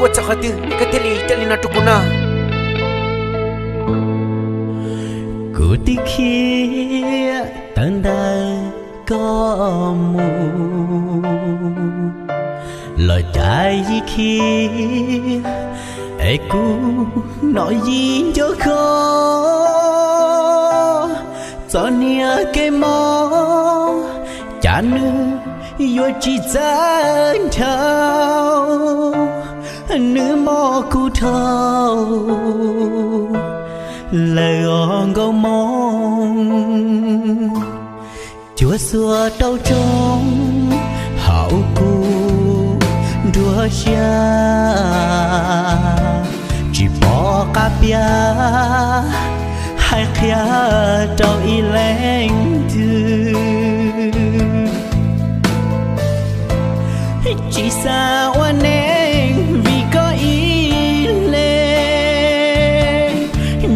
Ua txog qhov twg koj thiaj li coj li no rau kuv no? Kuv twb khiav tawm ntawm koj mus, los cas yij khiav es kuv hnov yij nco kho. Txom nyem kev mob, cas nws yuav tsis txawj nrhau, nws mob kuv dhau lawm os nkauj Hmoob. Cuag xuas rau rooj hauv kuv nruab siab, tsis pom qab piav hais qhia rau ib leeg twg. Tsis xav ua neeg vim koj ib leeg,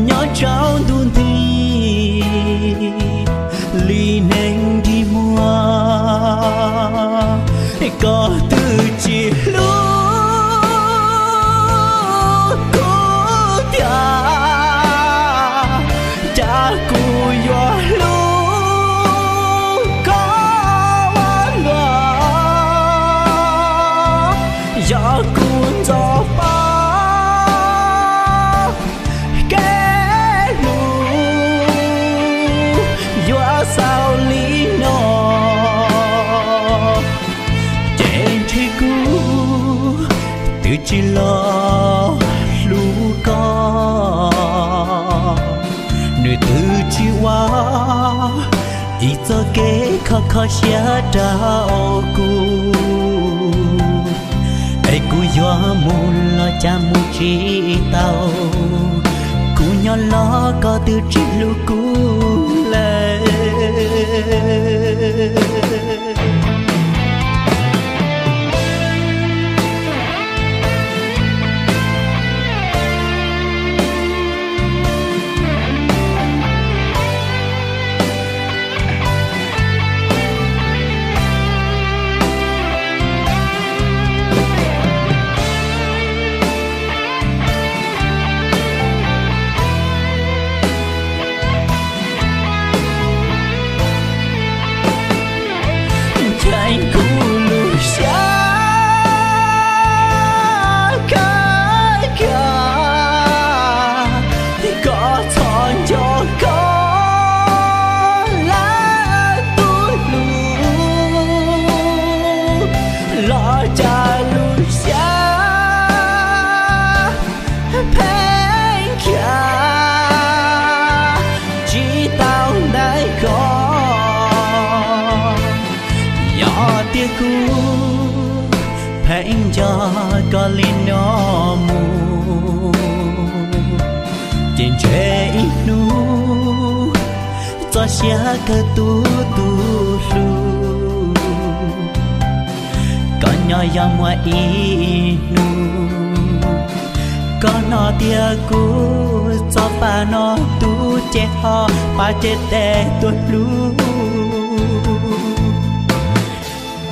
nyob tsaus ntuj nti li neeg nrig muag. Koj twb tsis hlub kuv tiag, cas kuv yuav hlub koj ua luaj? Yog kuv ntxov pom kev hlub yuav xaus li no, ces ntshe kuv twb tsis los hlub koj. Nws twb tsis ua ib txoj kev kho kho siab rau kuv, es kuv yuav mus los cas mus tsis tau. Kuv nyob los koj twb tsis hlub kuv lawm. Ntshai kuv lub siab kawg kiag, koj txhob nco koj lawm tus hlub, los cas lub siab pheej khiav tsis tau ntawm koj. Yog tias kuv pheej nco koj li no mus, ces ntshe ib hnub txoj sia kawg tus hlub. Koj nyob yog muaj ib hnub, koj hnov tias kuv txoj pa no tu, ces ho pab cev tes tuaj hlub.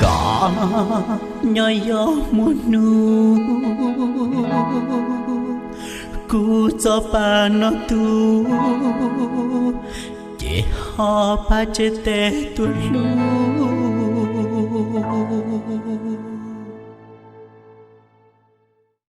Koj nyob yog muaj hnub, kuv txoj pa no tu, ces ho pab cev tes tuaj hlub.